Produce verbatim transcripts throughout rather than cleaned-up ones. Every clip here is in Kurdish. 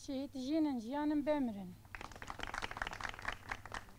Şehîd jînin, jiyanin bemirin.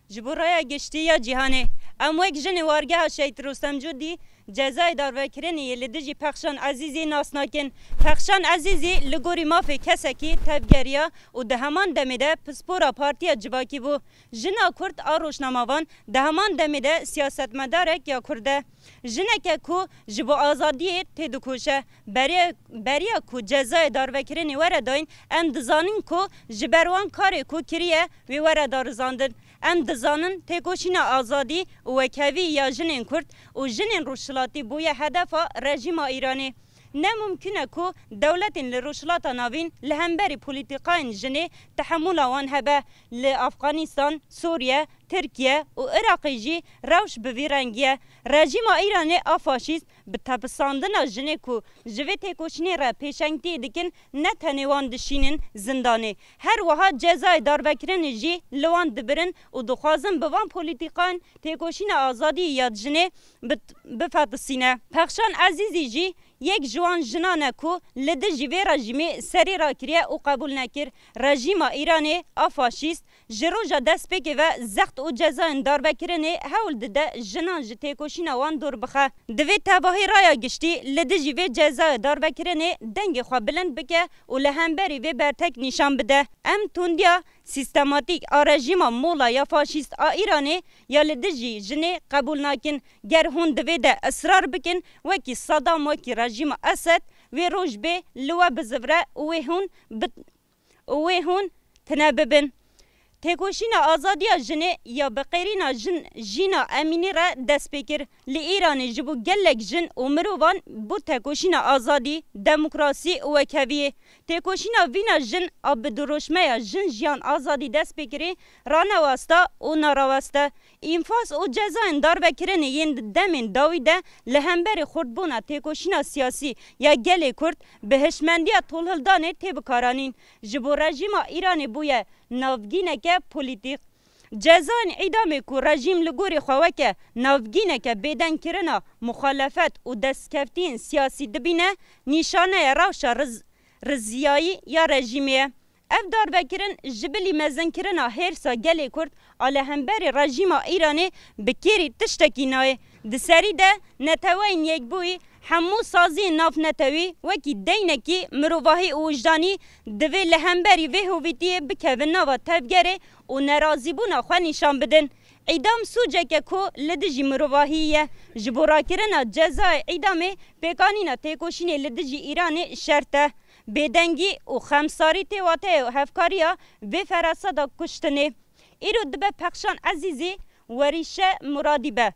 Ji bo raya giştî ya cîhanê, em wek jinê wargeha Şehîd Rostem Cûdî cezayê darvekirinê yê li dijî Pexşan Ezîzî nas nakin. Pexşan Ezîzî li gorî mafê kesekî tevgeriya û di heman demê de pispora Partiya Civakî bû. Jina Kurd a rojnamevan di heman demê de siyasetmedarek ya Kurd e. Jineke ku ji bo azadiyê têdikoşe. Beriya, beriya ku cezayê darvekirinê were dayîn, em dizanin ku ji ber wan karê ku kiriye wê were darizandin. Em dizanin têkoşîna azadî û wekhevî ya jinên Kurd û jinên Rojhilatî bûye hedefa rejîma Îranê. Ne mumkin e ku dewletên li Rojhilata Navîn li hemberî polîtîkayên jinê tehemûla wan hebe. Li Afxanîstan, Sûriye, Tirkiye û Iraqê jî rewş bi vî rengî ye. Rejîma Îranê a faşîst bi tepisandina jinê ku ji vê têkoşînê re pêşengtiyê dikin, ne tenê wan dişînin zindanê, her wiha cezayê darvekirinê jî li wan dibirin û dixwazin bi van polîtîkan têkoşîna azadiyê ya jinê bit-, bifetisîne. Pexşan Ezîzî jî yek ji wan jinan e ku li dijî vê rejîmê serî rakiriye û qebûl nekir. Rejîma Îranê a faşîst ji roja destpêkê ve zext û cezayên darvekirinê hewl dide jinan ji têkoşîna wan dûr bixe. Divê tevahî raya giştî li dijî vê cezayê darvekirinê dengê xwe bilind bike û li hemberî vê bertek nîşan bide. Em tundiya sîstematîk a rejîma mola ya faşîst a Îranê ya li dijî jinê qebûl nakin. Ger hûn di vê de israr bikin, wekî Sedam, wekî rejîma Esed, wê roj bê li we bizivre û wê hûn bi-, û wê hûn tine bibin. Têkoşîna azadiya jinê ya bi qêrîna jin Jîna Emînî re dest pê kir. Li Îranê ji bo gelek jin û mirovan bû têkoşîna azadî, demokrasî û wekheviyê. Têkoşîna vîna jin a bi diroşmeya Jin Jiyan Azadî dest pê kirî ranewesta û naraweste. Înfaz û cezayên darvekirinê yên di demên dawî de li hemberî xurtbûna têkoşîna siyasî ya gelê Kurd bi hişmendiya tolhildanê tê bikaranîn. Ji bo rejîma Îranê bûye navgîneke polîtîk. Cezayên îdamê ku rejîm li gorî xwe weke navgîneke bêdengkirina muxalefet û destkeftiyên siyasî dibîne, nîşaneya rewşa riz-, riziyayî ya rejîmê ye. Ev darvekirin ji bilî mezinkirina hêrsa gelê Kurd a li hemberî rejîma Îranê bi kêrî tiştekî nayê. Di serî de Neteweyên Yekbûyî hemû saziyên navnetewî wekî deynekî mirovahî û wijdanî divê li hemberî vê hovîtiyê bikevin nava tevgerê û nerazîbûna xwe nîşan bidin. Îdam sûceke ku li dijî mirovahiyê ye. Ji bo rakirina cezayê îdamê pêkanîna têkoşînê li dijî Îranê şert e. Bêdengî û xemsarî tê wateya hevkariya vê feraseta kuştinê. Îro dibe Pexşan Ezîzî werîşe muradî be.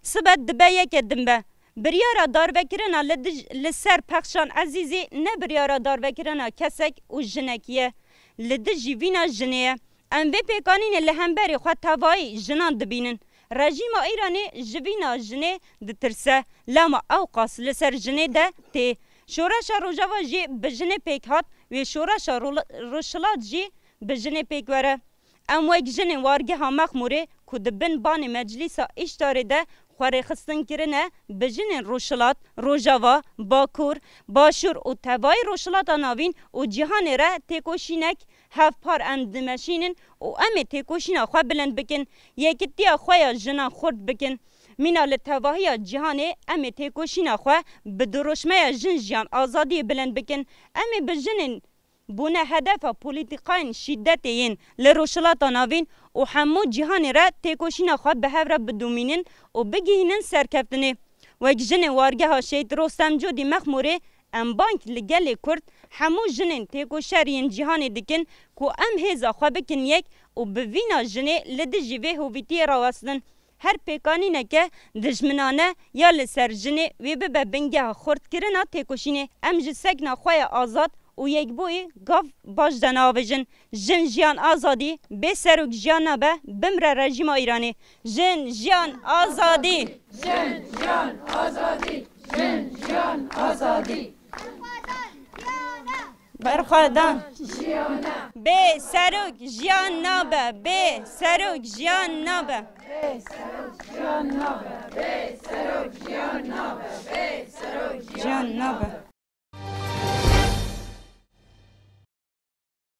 Sibe dibe yeke din be. Biryara darvekirina li dij-, li ser Pexşan Ezîzî ne biryara darvekirina kesek û jinekî ye. Li dijî vîna jinê ye. Em vê pêkanînê li hemberî xwe tevayî jinan dibînin. Rejîma Îranê ji vîna jinê ditirse, lema ewqas li ser jinê de tê. Şoreşa Rojava jî bi jinê pêk hat, wê şoreşa Ro-, Rojhilat jî bi jinê pêk were. Em wek jinên wargeha Mexmûrê ku di bin banê Meclîsa Îştarê de xwe rêxistin kirine, bi jinên Rojhilat, Rojava, Bakur, Başûr û tevayî Rojhilata Navîn û cîhanê re têkoşînek hevpar em dimeşînin û em ê têkoşîna xwe bilind bikin. Yekitiya xwe ya jinan xurt bikin. Mîna li tevahiya cîhanê em ê têkoşîna xwe bi diroşmeya Jin Jiyan Azadiyê bilind bikin. Em ê bi jinên bûne hedefa polîtîkayên şîdetê yên li Rojhilata Navîn û hemû cîhanê re têkoşîna xwe bi hev re bidomînin û bigihînin serkeftinê. Wek jinên wargeha Şehîd Rostem Cûdî Mexmûrê em bang li gelê Kurd, hemû jinên têkoşer yên cîhanê dikin ku em hêza xwe bikin yek û bi vîna jinê li dijî vê hovîtiyê rawestin. Her pêkanîneke dijminane ya li ser jinê wê bibe bingeha xurtkirina têkoşînê. Em ji sekna xwe ya azad û yekbûyî gav baş de navêjin. Jin, jiyan, azadî, bê serok jiyan nabe, bimre rejîma Îranê. Jin, jiyan, azadî! Jin, jiyan, azadî! Jin, jiyan, azadî! Berxwedan. Bê serok jiyan nabe. Bê serok jiyan nabe. Jiyan nabe. Jiyan nabe.